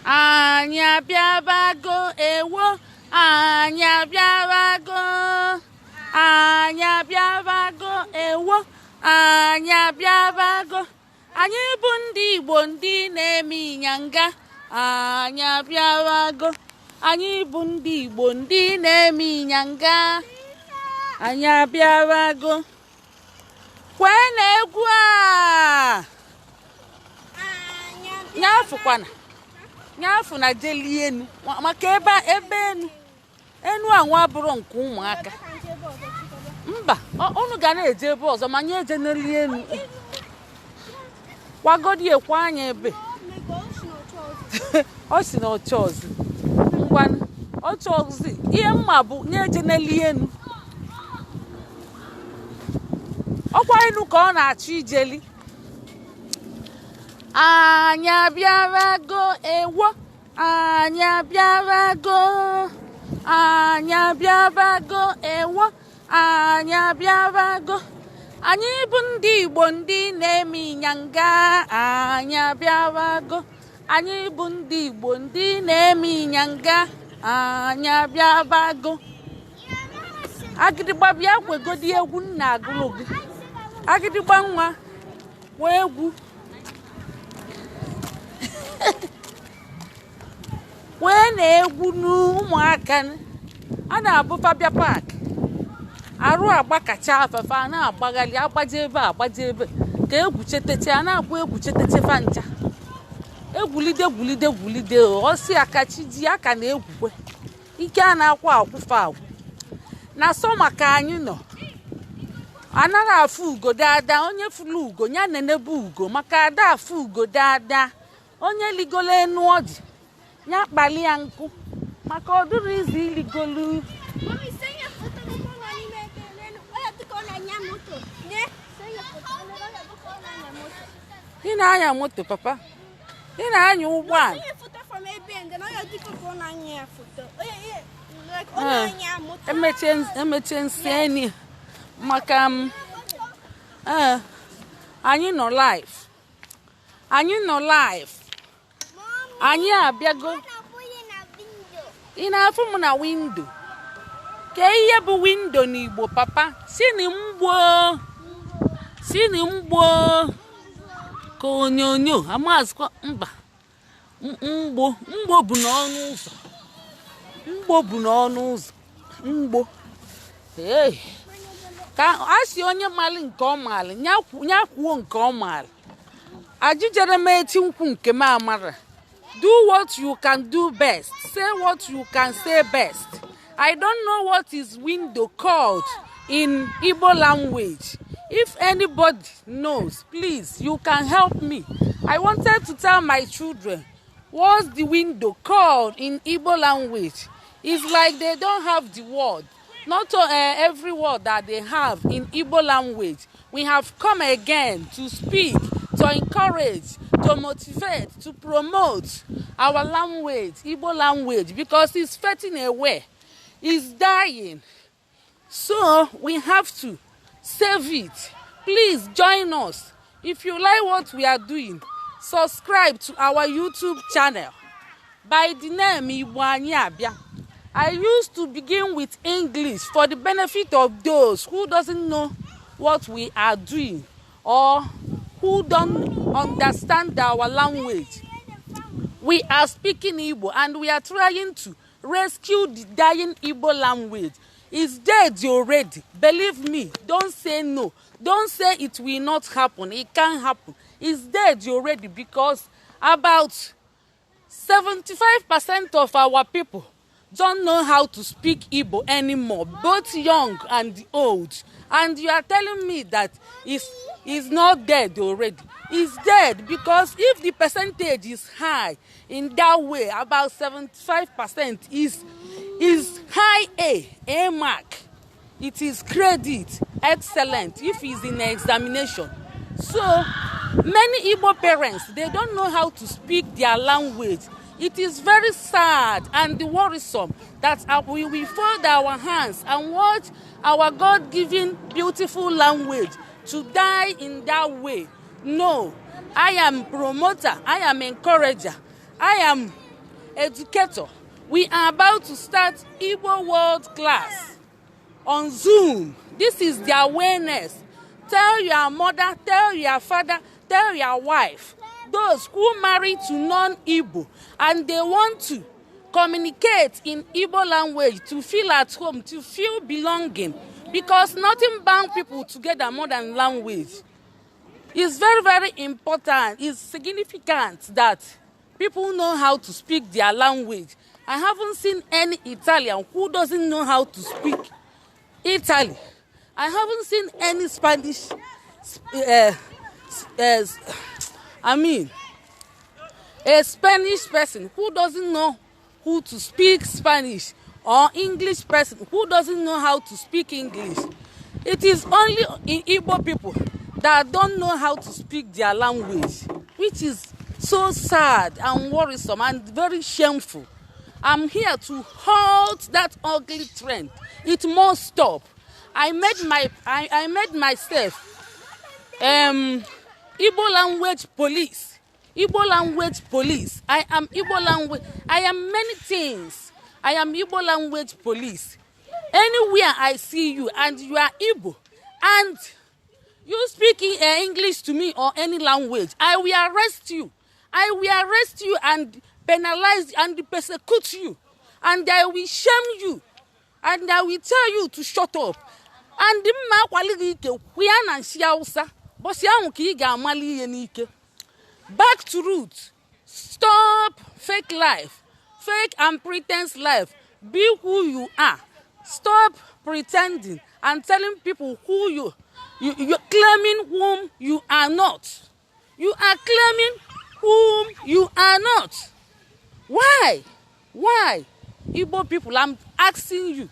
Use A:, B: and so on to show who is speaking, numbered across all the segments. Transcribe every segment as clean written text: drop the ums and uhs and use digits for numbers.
A: Anyị abịabago, ewo, anyị abịabago, anyị abịabago, ewo, anyị abịabago. Anyị bụ ndị Igbo, ndị na-eme ịnyanga. Anyị abịabago. Anyị bụ ndị Igbo, ndị na-eme ịnyanga. Anyị abịabago. Kwee na egwu a nyafụkwana nyafụ na jeli enu maka ebe enu enu anwa abụrụ nke ụmụaka. Mba, unu ga na-eje ebe ọzọ ma nye eje n'elu enu. Kwagodi ekwe anya ebe ọ si na ọchọ ọzọ. Ngwanụ, ọchọ ọzọ ihe mma bụ nye eje n'elu enu. Ọkwa enu ka ọ na-achọ ijeli. Anyị abịabago, ewo, anyị abịabago, anyị abịabago, ewo, anyị abịabago. Anyị bụ ndị Igbo, ndị na-eme ịnyanga. Anyị abịabago. Anyị bụ ndị Igbo, ndị na-eme ịnyanga. Anyị abịabago. Agịdịgba, bịa kwegodi egwu nna agụlụ gị. Agịdịgba nwa, kwee egwu, kwee na egwu n'ụmụaka a na-abụfa bịa park, arụ agbakacha afefe a na-agbaghalị, agbaje ebe a, agbaje ebe ka egwu cheteche a na-akwụ egwu cheteche fa ncha. Egwulide gwulide gwulide, ọsị akachi ji aka na egwukwe ike a na-akwụ akwụfe agwụ. Na summer ka anyị nọ, anaghị afụ ugo dada. Onye fụrụ ugo ya nenebe ugo, maka ada afụ ugo dada. Onye ligolo enu ọjị ya kpali ya nkụ, maka ọ dịrị izi iligolu.
B: Mami, senye foto dịka ọ nọ n'ime ebe n'elu. Onye dịka ọ na-anya moto. Ne, senye foto onye dịka ọ na-anya moto.
A: Ị na-anya moto, papa? Ị na-anya ụgbọala?
B: Senye foto from ebe and then onye dịka ọ na-anya ya foto. Onye like ọ na-anya moto.
A: Emechie nsị enyi maka m. Ee, anyị nọ live, anyị nọ live. Anyị abịago. Ị na-afụ m na window? Ke ihe bụ window n'Igbo, papa? Si ni mgbo, si ni mgbo ka onyonyo amazikwa. Mba, mgbo, mgbo bụ n'ọnụ ụzọ, mgbo bụ n'ọnụ ụzọ, mgbo. Ee, ka a si onye mali nke ọ maali ya kwuo nke ọ maali. Ajijere m eti nkwụ nke m amara. Do what you can do best, say what you can say best. I don't know what is window called in Igbo language. If anybody knows, please, you can help me. I wanted to tell my children what's the window called in Igbo language. It's like they don't have the word. Not every word that they have in Igbo language. We have come again to speak, to encourage, to motivate, to promote our language, Igbo language, because it's fading away. It's dying. So we have to save it. Please join us. If you like what we are doing, subscribe to our YouTube channel by the name Igbo Anyị Abịa. I used to begin with English for the benefit of those who doesn't know what we are doing or who don't understand our language. We are speaking Igbo and we are trying to rescue the dying Igbo language. It's dead already. Believe me, don't say no. Don't say it will not happen. It can happen. It's dead already because about 75% of our people don't know how to speak Igbo anymore, both young and old. And you are telling me that it's not dead already. It's dead, because if the percentage is high in that way, about 75% is high A mark. It is credit, excellent, if it's in examination. So many Igbo parents, they don't know how to speak their language. It is very sad and worrisome that we will fold our hands and watch our God-given beautiful language to die in that way. No, I am promoter, I am encourager, I am educator. We are about to start Igbo World Class on Zoom. This is the awareness. Tell your mother, tell your father, tell your wife, those who marry to non-Igbo and they want to communicate in Igbo language to feel at home, to feel belonging, because nothing bound people together more than language. It's very, very important. It's significant that people know how to speak their language. I haven't seen any Italian who doesn't know how to speak Italy. I haven't seen any Spanish, I mean, a Spanish person who doesn't know who to speak Spanish, or English person who doesn't know how to speak English. It is only in Igbo people that don't know how to speak their language, which is so sad and worrisome and very shameful. I'm here to halt that ugly trend. It must stop. I made myself Igbo language police. Igbo language police. I am Igbo language. I am many things. I am Igbo language police. Anywhere I see you and you are Igbo and you speak English to me or any language, I will arrest you. I will arrest you and penalize and persecute you. And I will shame you. And I will tell you to shut up. And mma akwali gị ike kwụya na nshi Hausa. Bọsị ahụ ka ị ga-amali ihe n'ike. Back to root. Stop fake life. Fake and pretense life. Be who you are. Stop pretending and telling people who you claiming whom you are not. You are claiming whom you are not. Why? Why? Igbo people, I'm asking you,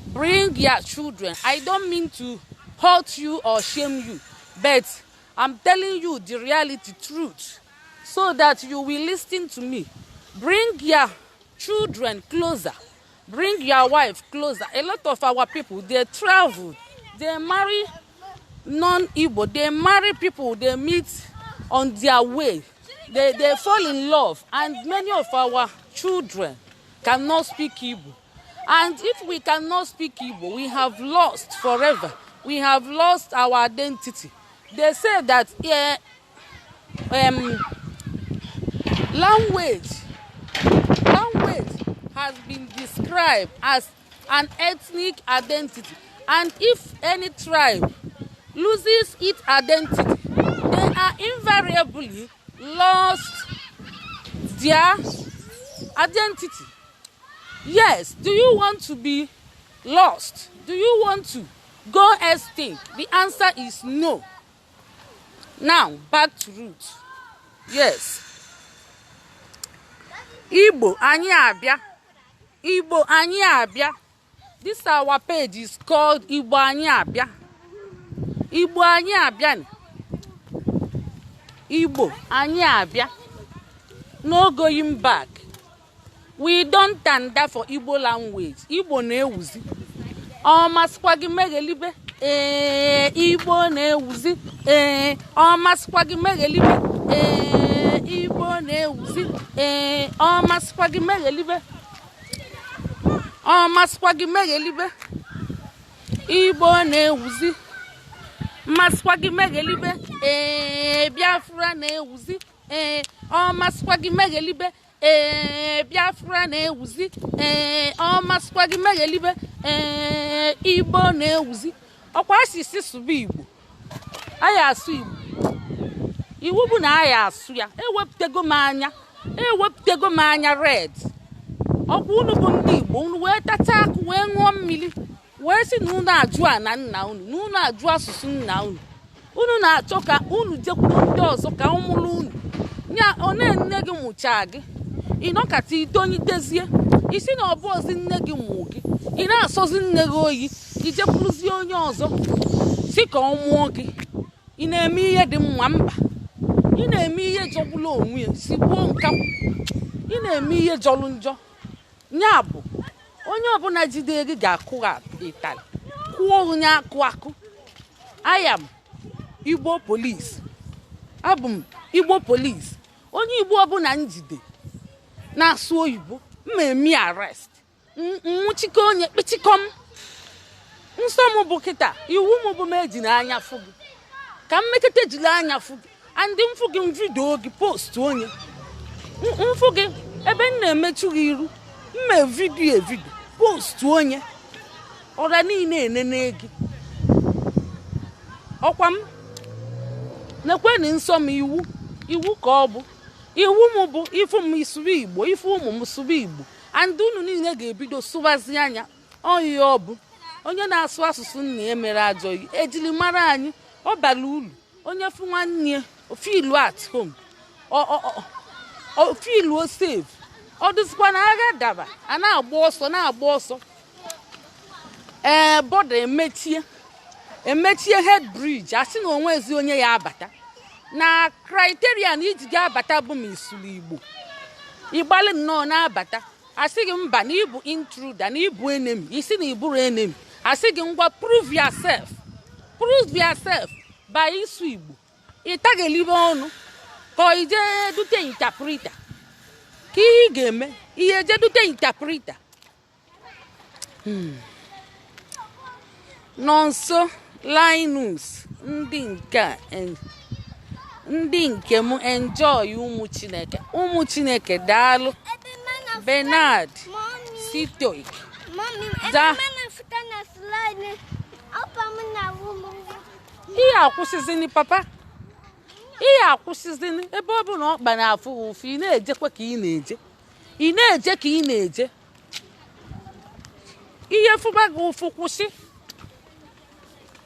A: bring your children. I don't mean to hurt you or shame you, but I'm telling you the reality, truth, so that you will listen to me. Bring your children closer. Bring your wife closer. A lot of our people, they travel, they marry non-Igbo, they marry people they meet on their way. They fall in love, and many of our children cannot speak Igbo. And if we cannot speak Igbo, we have lost forever. We have lost our identity. They say that language has been described as an ethnic identity, and if any tribe loses its identity, they are invariably lost their identity. Yes, do you want to be lost? Do you want to go extinct? The answer is no. Now, back to root. Yes. Igbo anyị abịa. Igbo anyị abịa. This our page is called Igbo anyị abịa. Igbo anyị abịa. Igbo anyị abịa. No going back. We don tanda for Igbo language. Igbo na-ewuzi. Ọ masịkwa gị meghelibe. Ee, Igbo na-ewuzi. Ee, ọ masịkwa gị meghelibe. Ee, Igbo na-ewuzi. Ee, ọ masịkwa gị meghelibe. Ọ masịkwa gị meghelibe. Igbo na-ewuzi. Masịkwa gị meghelibe. Ee, Biafra na-ewuzi. Ee, ọ masịkwa gị meghelibe. Ee, Biafra na-ewuzi. Ee, ọ masịkwa gị meghelibe. Ee, Igbo na-ewuzi. Ọkwa asịsị sụba Igbo, anyị asụ Igbo. Iwu bụ na anyị asụ ya. Ewepụtago m anya, ewepụtago m anya red. Ọkwa unu bụ ndị Igbo, unu wee tata akụ, wee ṅụọ mmiri, wee sị na unu ajụ a na nna unu, na unu ajụ asụsụ nna unu. Unu na-achọ ka unu jekwuru ndị ọzọ ka ụmụrụ unu nya one nne gị mụchaa gị. Ịnọkata itonitezie isi na ọbụ ozi nne gị mụ gị, ị na-asọzi nne gị oyi, ijekwuruzie onye ọzọ si ka ọ mụọ gị. Ị na-eme ihe dị mma? Mba, ị na-eme ihe jọgburu onwe ya, sigbuo nkakwụ. Ị na-eme ihe jọrọ njọ. Ya bụ, onye ọbụla jide gị ga-akụ ịtarị, kụọ onye akụ akụ. I am Igbo police. Abụ m Igbo police. Onye Igbo ọbụla njide Na-asụ oyibo, mma emi arrest, nwụchikọ onye kpịchịkọm. Nsọ m bụ kịta, iwu m bụ m eji n'anya fụ gị ka mmekọta jiri anya fụ gị. Andị mfụ gị, m video gị, post onye mfụ gị ebe m na-emechu gị iru, mma video, evideo, post onye ọra niile enene gị. Ọkwa m nekweni nsọ m, iwu, iwu ka ọ bụ. Iwu m bụ ifu m sụrụ Igbo, ifu ụmụ m sụrụ Igbo, and unu niile ga-ebido sụbazi anya ọyị. Ọ bụ onye na-asụ asụsụ nna ya mere ajọ ihe ejiri mara anyị, ọ bara uru. Onye fụ nwanne ya feel at home, feel safe. Ọ dịzikwa na agha daba, a na-agba ọsọ, na-agba ọsọ. Ee, border emechie, emechie head bridge, asị na onwezi onye ya abata na criteria na iji ga-abata bụ ma isuru Igbo. Ịgbalị nnọọ na-abata, asị gị mba, na ịbụ intruder, na ịbụ enemy. Isi na ịbụrụ enemy, asị gị ngwa, prove yourself, prove yourself by ịsụ Igbo. Ịtaghelibe ọnụ ka ọ ije dute interpreter, ka ihe ị ga-eme ihe eje dute interpreter. Nọ nso Linus, ndị nke a, ndị nke m enjoy. Ụmụ Chineke, ụmụ Chineke, daalụ.
B: Ebe mana
A: Bernard
B: Mommy.
A: Sitoik.
B: Mommy, ebe mana fụta na slide. Ọpa m na ụmụ.
A: Ihe akwụsịzini, papa, ihe akwụsịzini. Ebe ọ bụ na ọkpa na-afụ gị ụfụ, ị na-ejekwa ka ị na-eje, ị na-eje ka ị na-eje. Ihe fụba gị ụfụ, kwụsị.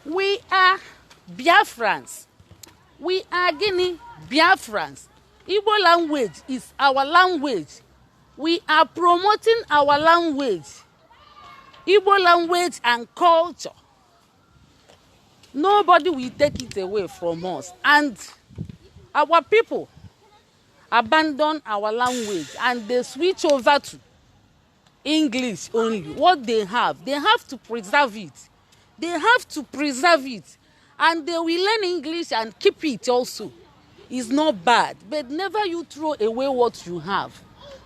A: We are Biafrans. We are gịnị? Biafrans. Igbo language is our language. We are promoting our language, Igbo language and culture. Nobody will take it away from us. And our people abandon our language and they switch over to English only. What they have, they have to preserve it. They have to preserve it, and they will learn English and keep it also. It's not bad, but never you throw away what you have.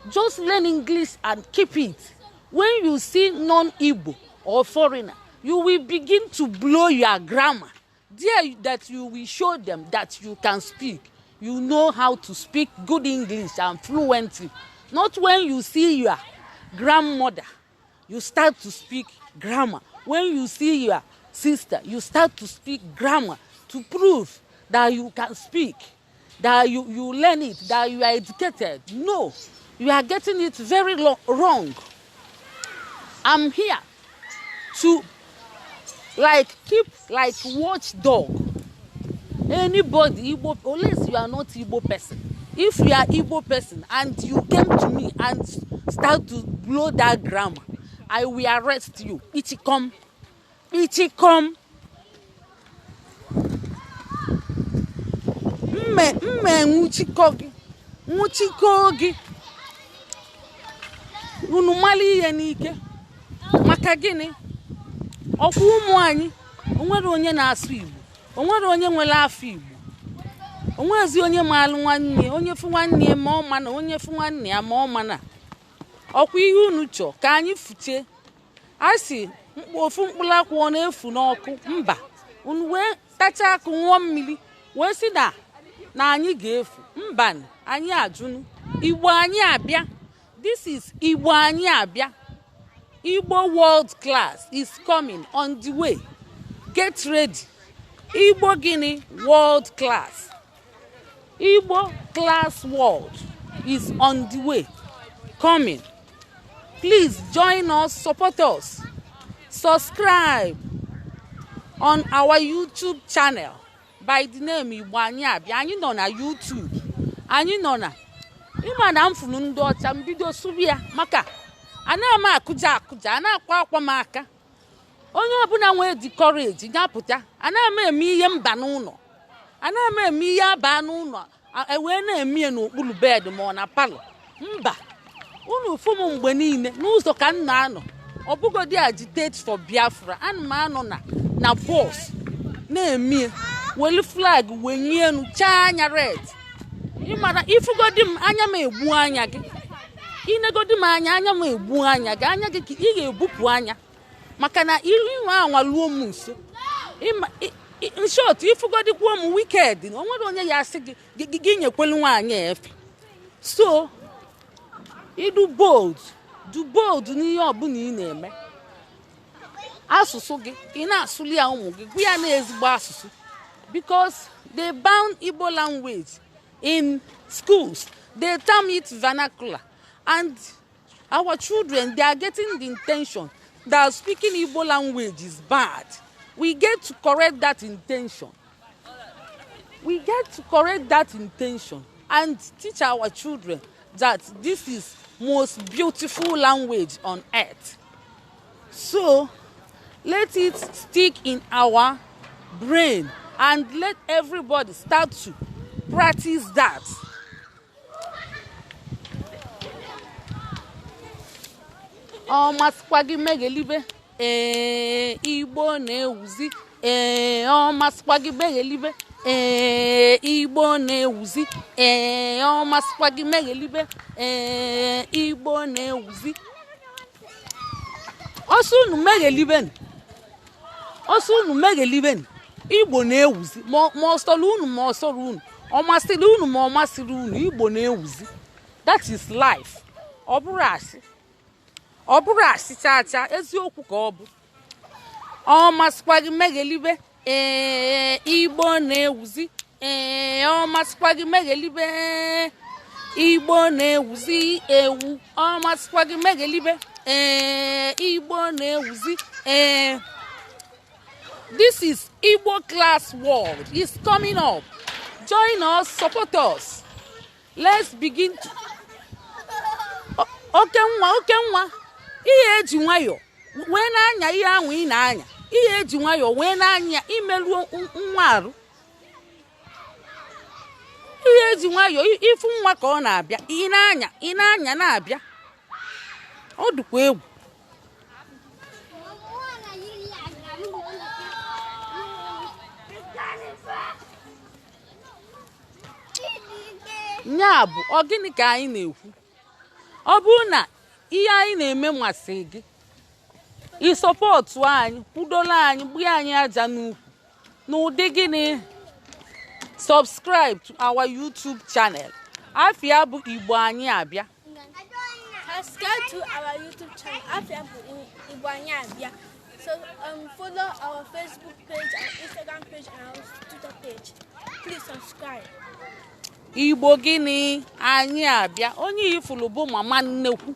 A: Just learn English and keep it. When you see non-Igbo or foreigner, you will begin to blow your grammar there, that you will show them that you can speak, you know how to speak good English and fluently. Not when you see your grandmother, you start to speak grammar. When you see your sister, you start to speak grammar to prove that you can speak, that you learn it, that you are educated. No, you are getting it very wrong. I'm here to like keep like watchdog anybody Igbo, unless you are not Igbo person. If you are Igbo person and you came to me and start to blow that grammar, I will arrest you. Ichikom, ichikom. Mme mme nwụchikọ gị, nwụchikọ gị. Unu mara ihe n'ike. Maka gịnị? Ọkwa ụmụ anyị, onwere onye na-asụ Igbo, onwere onye nwere afọ Igbo, onwezi onye maalụ nwanne onye fụ nwanne ya ma ọ ma na onye fụ nwanne ya ma ọ ma na ọkwa ihe unu chọọ ka anyị fuchie. A sị ofu mkpụrụ akwụ ọ na-efu n'ọkụ mba. Unu wee tachaa akụ, ṅụọ mmiri, wee sị na anyị ga-efu mba. Anyị ajụnụ. Igbo anyị abịa. This is Igbo anyị abịa. Igbo world class is coming on the way. Get ready. Igbo gịnị? World class. Igbo class world is on the way coming. Please join us, support us, subscribe on our YouTube channel by the name Igbo Anyị Abịa. Anyị nọ na YouTube. Anyị nọ na ịma na m fụrụ ndị ọcha mbido sụrụ ya, maka anaghị m akụja akụja, a na-akwa akwa m aka. Onye ọbụla nwee dị courage ya pụta. Anaghị m eme ihe mba n'ụlọ, anaghị m eme ihe aba n'ụlọ ewee na-eme ya n'okpuru bed ma ọ na parlour. Mba, unu fụ m mgbe niile n'ụzọ ka m na-anọ. Ọ bụgodi agitate for Biafra, ana m anọ na bus na-eme, welu flag wenye enu, chaa anya red. Ịmara ifugodi m anya m egbu anya gị. Inegodi m anya, anya m egbu anya gị, anya gị ka ị ga-ebupụ anya, maka na ilu inwe anwa luo m nso. In short, ifugodikwuo m wicked na o nwere onye ya asị gị gị nyekwelu nwaanyị efe. So ịdụ bold, du bold n'ihe ọbụla ị na-eme. Asụsụ gị, ị na-asụli ya ụmụ gị, gwa ya na ezigbo asụsụ, because they ban Igbo language in schools. They term it vernacular, and our children, they are getting the intention that speaking Igbo language is bad. We get to correct that intention. We get to correct that intention and teach our children that this is most beautiful language on earth. So let it stick in our brain and let everybody start to practice that. Ọ masịkwa gị meghelibe, ee, Igbo na-ewuzi. Ee, ọ masịkwa gị meghelibe, ee, Igbo na-ewuzi. Ee, ọ masịkwa gị meghelibe, ee, Igbo na-ewuzi. Ọsọ unu meghelibe, ọsọ unu meghelibe, Igbo na-ewuzi. Ma ọ sọrọ unu, ma ọ sọrọ unu, ọ masịrị unu, ma ọ masịrị unu, Igbo na-ewuzi. That is life. Ọ bụrụ asị, ọ bụrụ asị chaa chaa, eziokwu ka ọ bụ. Ọ masịkwa gị meghelibe, ee, Igbo na-ewuzi. Ee, ọ masịkwa gị meghelibe, Igbo na-ewuzi ewu. Ọ masịkwa gị meghelibe, ee, Igbo na-ewuzi. Ee, this is Igbo Class World. It's coming up. Join us, support us. Let's begin to oke nwa, oke nwa, ihe eji nwayọ wee na-anya ihe ahụ ị na-anya, ihe eji nwayọ wee na-anya imeruo nwa arụ. Ihe eji nwayọ ịfụ nwa ka ọ na-abịa, ị na-anya, ị na-anya na-abịa, ọ dịkwa egwu. Nya bụ, ọ gịnị ka anyị na-ekwu? Ọ bụrụ na ihe anyị na-eme masị gị, ị support anyị, kwudola anyị, gbuo anyị aja n'ukwu n'ụdị gịnị? Subscribe to our YouTube channel. Afịa bụ Igbo Anyị Abịa.
B: Subscribe to our YouTube channel, Afia bụ Igbo Anyị Abịa. So follow our Facebook page, our Instagram page, and our Twitter page. Please subscribe.
A: Igbo gịnị anyị abịa. Onye ifulu bụ mama nnekwu,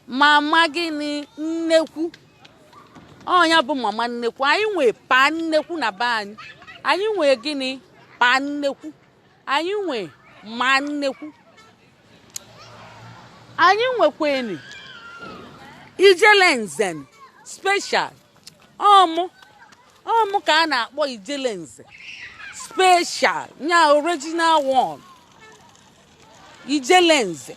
A: mama gịnị nnekwu, ọnya bụ mama nnekwu. Anyị nwee pa nnekwu na be anyị. Anyị nwee gịnị? Pa nnekwu. Anyị nwee ma nnekwu. Anyị nwekweni Ijele Nze special. Ọmụ ọmụ ka a na-akpọ Ijele Nze special, nya original one. Ijele Nze,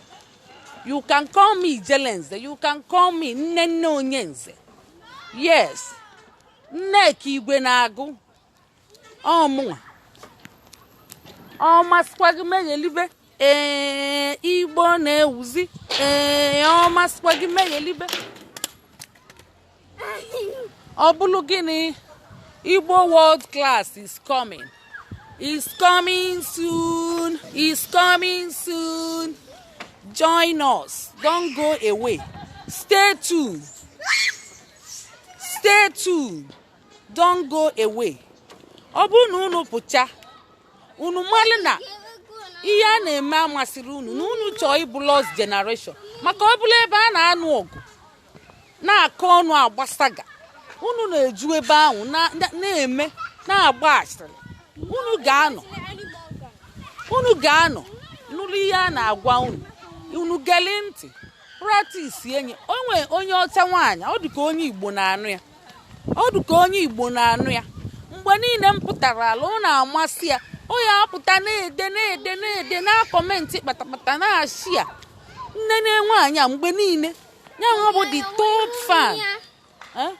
A: you can call me Ijele Nze, you can call me nne nne onye nze. Yes, Nneka Igwe na-agụ ọmụnwa. Ọ masịkwa gị meghelibe, ee, Igbo na-ewuzi. Ee, ọ masịkwa gị meghelibe. Ọ bụlụ gịnị? Igbo World Class is coming, is coming soon, is coming soon. Join us, don't go away. Stay tuned, stay tuned, don't go away. Ọ bụrụ na unu pụcha, unu malụ na ihe a na-eme amasịrị unu, na unu chọọ ịbụ lost generation, maka ọ bụla ebe a na-anụ ọgụ, na-akọ ọnụ, agbasaga, unu na-eju ebe ahụ na-eme, na-agba asịrị, unu ga-anọ, unu ga-anọ nụrụ ihe a na-agwa unu. Unu gele ntị, practice enyi. O nwee onye ọcha nwaanyị, ọ dị ka onye Igbo na-anụ ya, ọ dị ka onye Igbo na-anụ ya. Mgbe niile m pụtara ala, ọ na-amasị ya. Ọ ya apụta na-ede, na-ede, na-ede na comment, kpatakpata na-achị ya. Nne na nwaanyị a, mgbe niile ya nwa bụ the top fan. Eh?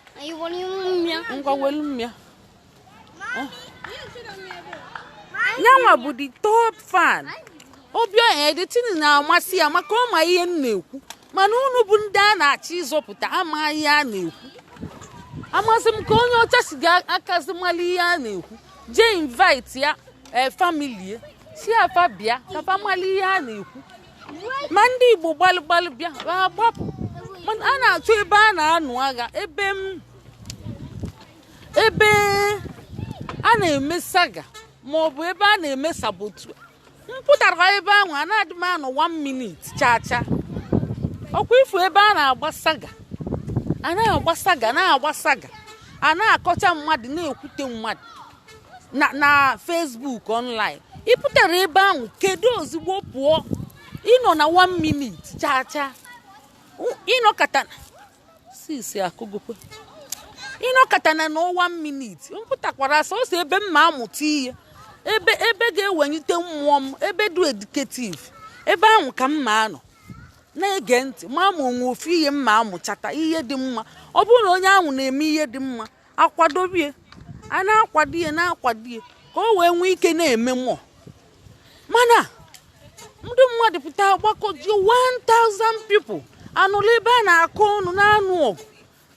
A: Ngwa, welu mmịa. Nyanwa bụ the top fan. Obi editin na-amasị ya maka ọ ma ihe m na-ekwu. Mana unu bụ ndị a na-achọ ịzọpụta ama ihe a na-ekwu. Amasị m ka onye ọcha si ga-akazi mali ihe a na-ekwu, jee invite ya, ee, family si afa bịa ka fa mali ihe a na-ekwu. Ma ndị Igbo gbalị gbalị bịa, ha gbapụ. Mana a na-achọ ebe a na-anụ agha, ebe m ebe a na-eme saga maọbụ ebe a na-eme saboteur. M pụtara ebe ahụ, a na-adị m anọ one minute chaa chaa. Ọkwa ifu ebe a na-agba saga, a na-agba saga, na-agba saga, a na-akọcha mmadụ, na-ekwute mmadụ na Facebook online. Ị pụtara ebe ahụ, kedu ozugbo pụọ. Ịnọ na one minute chaa chaa, ịnọkọta sisi akụgokwe, ịnọkọta na one minute. M pụtakwara sọsọ ebe m ma amụta ihe, ebe ga-ewelite mmụọ m, ebe dị educative, ebe ahụ ka m ma anọ na-ege ntị, ma ma onwe ofu ihe m ma amụchata ihe dị mma. Ọ bụrụ na onye ahụ na-eme ihe dị mma, akwadobie, a na-akwado ya, na-akwado ya ka o wee nwee ike na-eme mmụọ. Mana ndị mmadụ pụta gbakọjuo, 1000 people anụla ebe a na-akọ ọnụ, na-anụ ọgụ,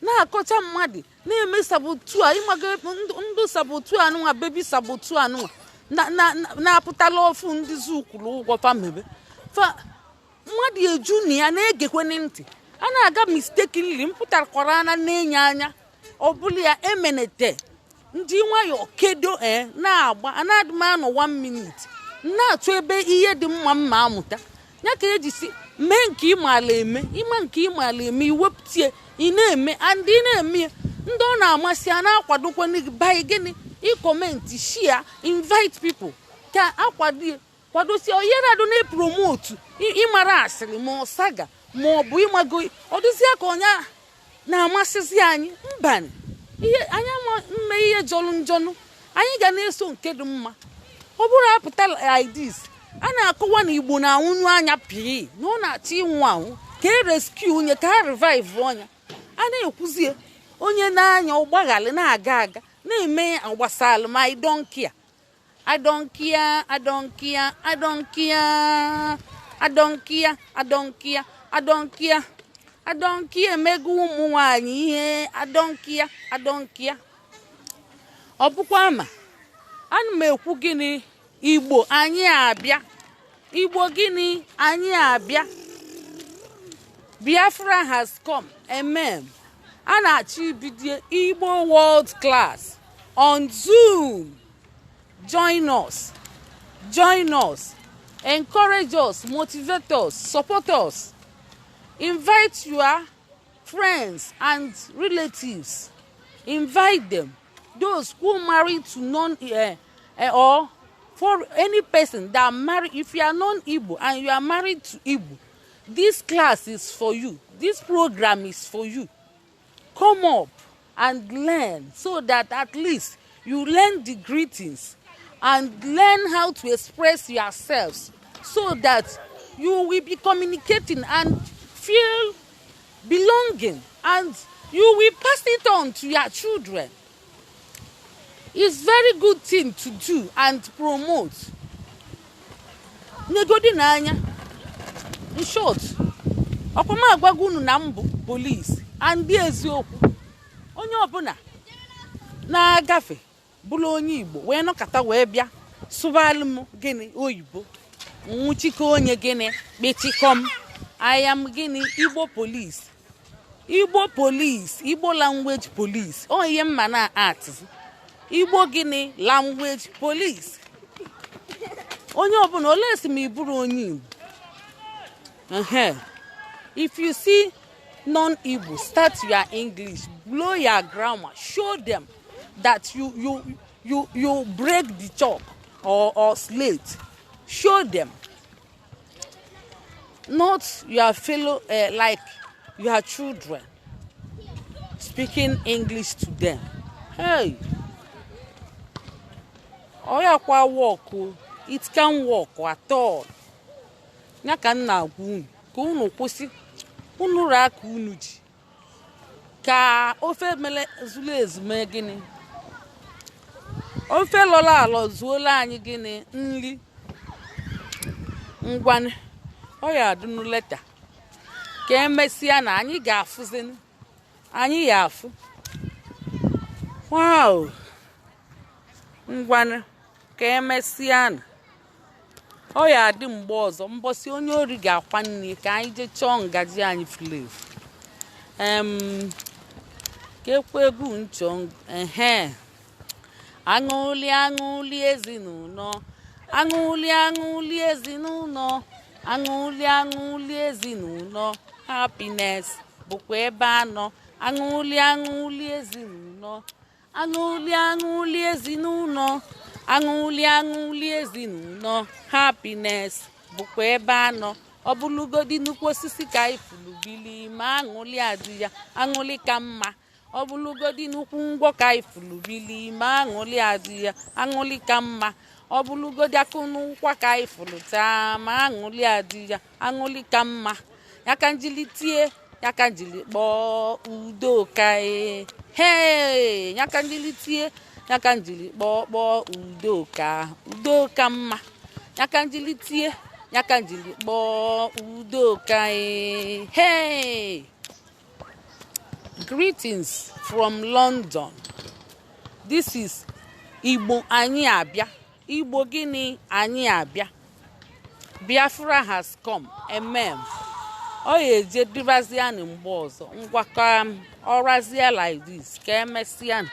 A: na-akọcha mmadụ, na-eme saboteur. Ịmago ndụ saboteur anụnwa, baby saboteur anụnwa na-apụtala ọfụ, ndị zukwuru ụgwọ famebe fa. Mmadụ eju na ya na-egekweni ntị, a na-aga mistakenly. M pụtakwara anya na-enye anya ọ bụla ya emenete ndị nwayọọ kedo ee na-agba. Anadị m anọ one minute na-achọ ebe ihe dị mma mma amụta ya ka eji si mee nke ịmaala eme. Ịma nke ịmaala eme, iwepụtie, ị na-eme and ị na-eme ya, ndị ọ na-amasị a na-akwadokwana gị by gịnị? Ị comment, share, invite people ka akwado ya, kwadosie oyerado na-epromote ịmara asịrị ma ọ saga ma ọ bụ ịmago. Ọ dịzịa ka onye na-amasịzi anyị. Mba, ihe anyị ama mme ihe jọrọ njọnụ, anyị ga na-eso nke dị mma. Ọ bụrụ apụta like this, a na-akọwa na Igbo na-anwụnyu anya pii, na ọ na-achọ ịnwụ anwụ, ka e rescue onye, ka a revive ọnya. A na-ekwuzie onye na-anya ụgbaghalị na-aga aga na-eme gbasalụ ma I don't care, I don't care, I don't care, I don't care, I don't care, I don't care, I don't care, I don't care. Emego ụmụ nwanyị ihe I don't care, I don't care. Ọ bụkwa ama ana m ekwu gịnị? Igbo anyị abịa, Igbo gịnị? Anyị abịa. Biafra has come. Amen. A na-achọ ibido Igbo World Class on Zoom. Join us, join us, encourage us, motivate us, support us. Invite your friends and relatives, invite them, those who marry to non or for any person that marry. If you are non-Igbo and you are married to Igbo, this class is for you, this program is for you. Come up and learn so that at least you learn the greetings and learn how to express yourselves so that you will be communicating and feel belonging, and you will pass it on to your children. It's very good thing to do and promote. Negodi n'anya. In short, ọkwa m agwago unu na m bụ police and eziokwu, onye ọbụla na-agafe bụrụ onye Igbo wee nọkọta wee bịa sụbalụ m gịnị oyibo, nwụchikọ onye gịnị kpechikọm. I am gịnị? Igbo police, Igbo police, Igbo language police. Ọ ihe mma na atịzi Igbo gịnị? Language police. Onye ọbụla ole si ma ị bụrụ onye Igbo. Ehe. If you see non-Igbo, start your English, blow your grammar, show them that you break the chalk or slate. Show them, not your fellow, like your children, speaking English to them. Hey, ọ ya kwa work o, it can work at all. Ya ka m na-agwa unu ka unu kwụsị unu raa aka unu ji ka ofe mere zuru ezu mee gịnị, ofe lọrọ alọ zuola anyị gịnị nri. Ngwanụ, ọ ya adụnụ leta. Ka emesịa na anyị ga-afụzinu, anyị ga-afụ. Wow, ngwanụ, ka emesịa na ọ ya adị mgbe ọzọ. Mbọsị onye ori ga-akwa nne ka anyị jee chọọ ngaji anyị furu efu. Ka ekwe egwu nchọ. Ehe, aṅụli, aṅụli ezinụlọ, aṅụli, aṅụli ezinụlọ, aṅụli, aṅụli ezinụlọ, happiness bụkwa ebe anọ. Aṅụli, aṅụli ezinụlọ, aṅụli, aṅụli ezinụlọ, aṅụli, aṅụli ezinụlọ, happiness bụkwa ebe anọ. Ọ bụlụgodi nnukwu osisi ka anyị fulu bili, ma aṅụli adị ya, aṅụli ka mma. Ọ bụlụgodi nnukwu ngwọ ka anyị fulu bili, ma aṅụli adị ya, aṅụli ka mma. Ọ bụlụgodi akụ n'ụkwa ka anyị fulu taa, ma aṅụli adị ya, aṅụli ka mma. Ya ka njili tie, ya ka njili kpọọ udoka. E hee, ya ka njili tie, ya ka njili kpọọ, kpọọ udoka, udoka mma. Ya ka njili tie, ya ka njili kpọọ udoka. E hey, greetings from London. This is Igbo Anyị Abịa. Igbo gịnị? Anyị abịa. Biafra has come. Amen. Ọ ya eje dịbazianụ mgbe ọzọ. Ngwakọ ọrazie like this. Ka emesịa.